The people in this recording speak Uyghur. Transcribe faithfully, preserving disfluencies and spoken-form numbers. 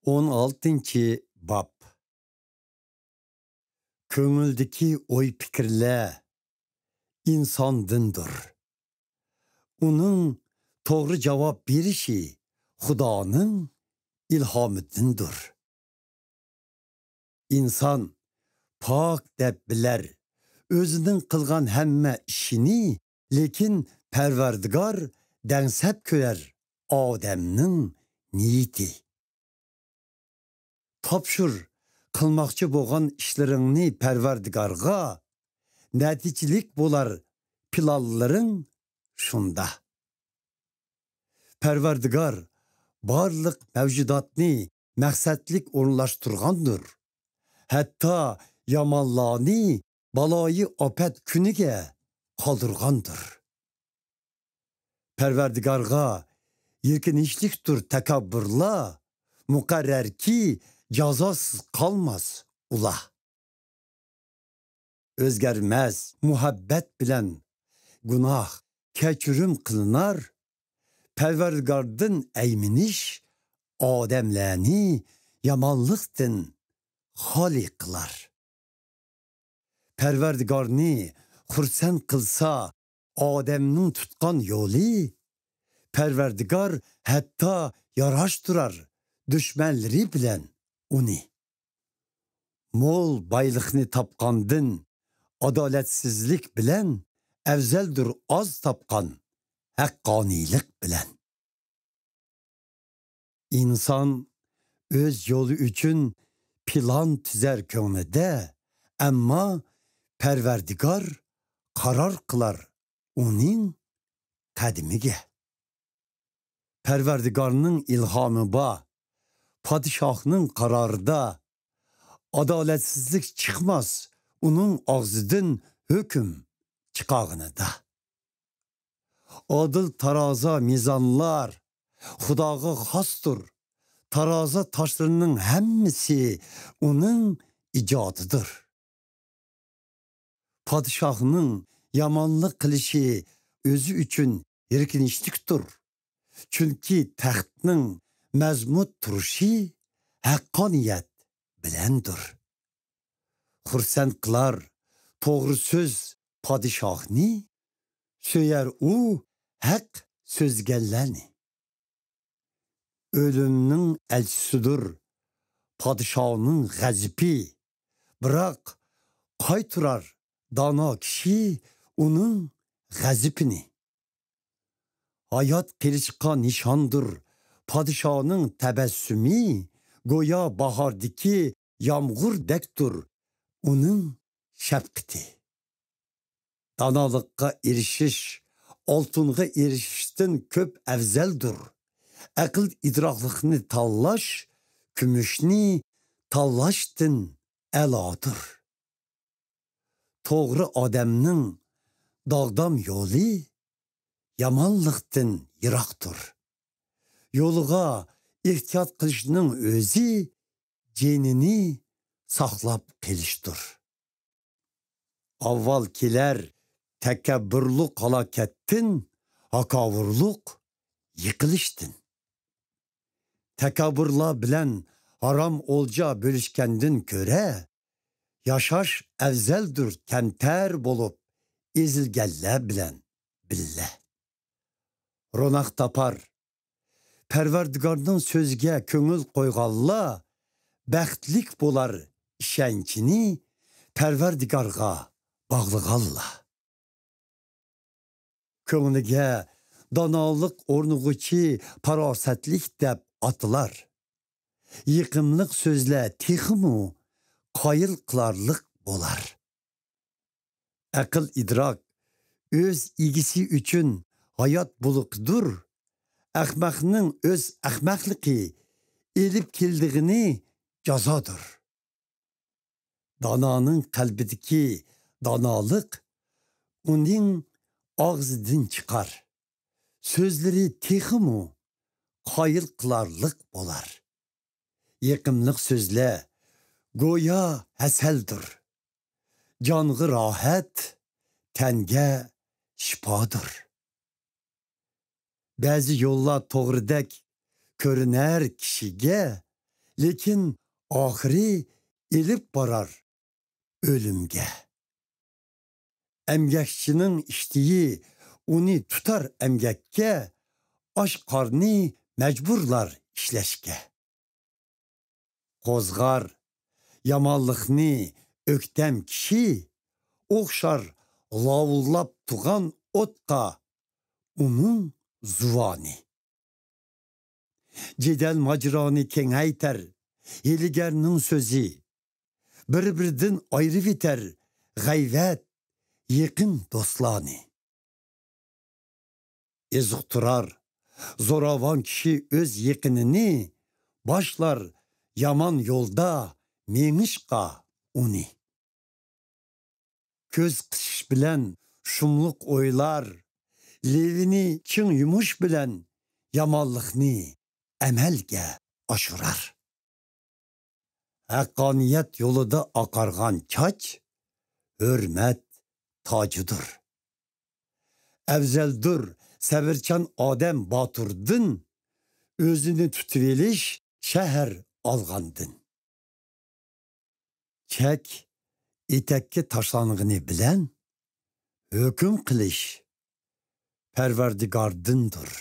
ئون ئالتىنچى باب. كۆڭۈلدىكى ئوي-پىكىرلەر ئىنساندىندۇر. ئۇنىڭ توغرا جاۋاب بېرىشى خۇدانىڭ ئىلھامىدىندۇر. ئىنسان پاك دەپ بىلەر ئۆزىنىڭ قىلغان ھەممە ئىشىنى، لېكىن پەرۋەردىگار دەڭسەپ كۆرەر ئادەمنىڭ نىيىتى. تاپشۇر قىلماقچى بولغان ئىشلىرىڭنى پەرۋەردىگارغا، نەتىجىلىك بولار پىلانلىرىڭ شۇندا. پەرۋەردىگار بارلىق مەۋجۇداتنى مەقسەتلىك ئورۇنلاشتۇرغاندۇر. ھەتتا يامانلارنى بالايى ئاپەت كۈنىگە قالدۇرغاندۇر. پەرۋەردىگارغا يېركىنىشلىكتۇر تەكەببۇرلار، مۇقەررەركى، جازاسىز قالماس ئۇلار. ئۆزگەرمەس مۇھەببەت بىلەن گۇناھ كەچۈرۈم قىلىنار، پەرۋەردىگاردىن ئەيمىنىش ئادەملەرنى يامانلىقتىن خالىي قىلار. پەرۋەردىگارنى خۇرسەن قىلسا ئادەمنىڭ تۇتقان يولى، پەرۋەردىگار ھەتتا ياراشتۇرار دۈشمەنلىرى بىلەن ئۇنى. مول بايلىقنى تاپقاندىن ئادالەتسىزلىك بىلەن ئەۋزەلدۇر ئاز تاپقان ھەققانىيلىق بىلەن. ئىنسان ئۆز يولى ئۈچۈن پىلان تۈزەر كۆڭلىدە، ئەمما پەرۋەردىگار قارار قىلار ئۇنىڭ قەدىمىگە. پەرۋەردىگارنىڭ ئىلھامى بار، پادىشاھنىڭ قارارىدا ئادالەتسىزلىك چىقماس ئۇنىڭ ئاغزىدىن ھۆكۈم چىقارغىنىدا. ئادىل تارازا مىزانلار خۇداغا خاستۇر، تارازا تاشلىرىنىڭ ھەممىسى ئۇنىڭ ئىجادىدۇر. پادىشاھنىڭ يامانلىق قىلىشى ئۆزى ئۈچۈن يىركىنچلىكتۇر، چۈنكى تەختنىڭ مەزمۇت تۇرۇشى ھەققانىيەت بىلەندۇر. خۇرسەن قىلار توغرا سۆز پادىشاھنى، سۆيەر ئۇ ھەق سۆزلىگەنلەرنى. ئۆلۈمنىڭ ئەلچىسىدۇر پادىشاھنىڭ غەزىپى، بىراق قايتۇرار دانا كىشى ئۇنىڭ غەزىپىنى. ھايات قېلىشقا نىشاندۇر پادىشاھنىڭ تەبەسسۇمى، گويا باھاردىكى يامغۇردەكتۇر ئۇنىڭ شەپقىتى. دانالىققا ئېرىشىش ئالتۇنغا ئېرىشىشتىن كۆپ ئەۋزەلدۇر. ئەقىل ئىدراكلىقنى تاللاش كۈمۈشنى تاللاشتىن ئەلادۇر. توغرا ئادەمنىڭ داغدام يولى يامانلىقتىن يىراقتۇر. يولىغا ئېھتىيات قىلىشنىڭ ئۆزى جېنىنى ساقلاپ قېلىشتۇر. ئاۋۋال كېلەر تەكەببۇرلۇق ھالاكەتتىن، ھاكاۋۇرلۇق يىقىلىشتىن. تەكەببۇرلار بىلەن ھارام ئولجا بۆلۈشكەندىن كۆرە، ياشاش ئەۋزەلدۇر كەمتەر بولۇپ ئېزىلگەنلەر بىلەن بىللە. روناق تاپار. پەرۋەردىگارنىڭ سۆزىگە كۆڭۈل قويغانلار بەختلىك بولار، ئىشەنچىنى پەرۋەردىگارغا باغلىغانلار. كۆڭلىگە دانالىق ئورنىغۇچى پاراسەتلىك دەپ ئاتىلار. يېقىملىق سۆزلەر تېخىمۇ قايىل قىلارلىق بولار. ئەقىل ئىدراك ئۆز ئىگىسى ئۈچۈن ھايات بۇلىقىدۇر. ئەخمەقنىڭ ئۆز ئەخمەقلىقى ئېلىپ كېلىدىغىنى جازادۇر. دانانىڭ قەلبىدىكى دانالىق ئۇنىڭ ئاغزىدىن چىقار. سۆزلىرى تېخىمۇ قايىل قىلارلىق بولار. يېقىملىق سۆزلەر گويا ھەسەلدۇر. جانغا راھەت، تەنگە شىپادۇر. بەزى يوللار توغرىدەك كۆرۈنەر كىشىگە، لېكىن ئاخىرى ئېلىپ بارار ئۆلۈمگە. ئەمگەكچىنىڭ ئىشتىيى ئۇنى تۇتار ئەمگەككە، ئاچ قارنى مەجبۇرلار ئىشلەشكە. قوزغار يامانلىقنى ئۆكتەم كىشى، ئوخشار لاۋۇللاپ تۇغان ئوتقا ئۇنىڭ زۇۋانى. جېدەل ماجىرانى كېڭەيتەر ھىيلىگەرنىڭ سۆزى، بىر-بىرىدىن ئايرىۋېتەر غەيۋەت يېقىن دوستلارنى. ئېزىقتۇرار زوراۋان كىشى ئۆز يېقىنىنى، باشلار يامان يولدا مېڭىشقا ئۇنى. كۆز قىسىش بىلەن شۇملۇق ئويلار، لېۋىنى چىڭ يۇمۇش بىلەن يامانلىقنى ئەمەلگە ئاشۇرار. ھەققانىيەت يولىدا ئاقارغان چاچ ھۆرمەت تاجىدۇر. ئەۋزەلدۇر سەۋرچان ئادەم باتۇردىن، ئۆزىنى تۇتۇۋېلىش شەھەر ئالغاندىن. چەك ئېتەككە تاشلانغىنى بىلەن، ھۆكۈم قىلىش پەرۋەردىگاردىندۇر.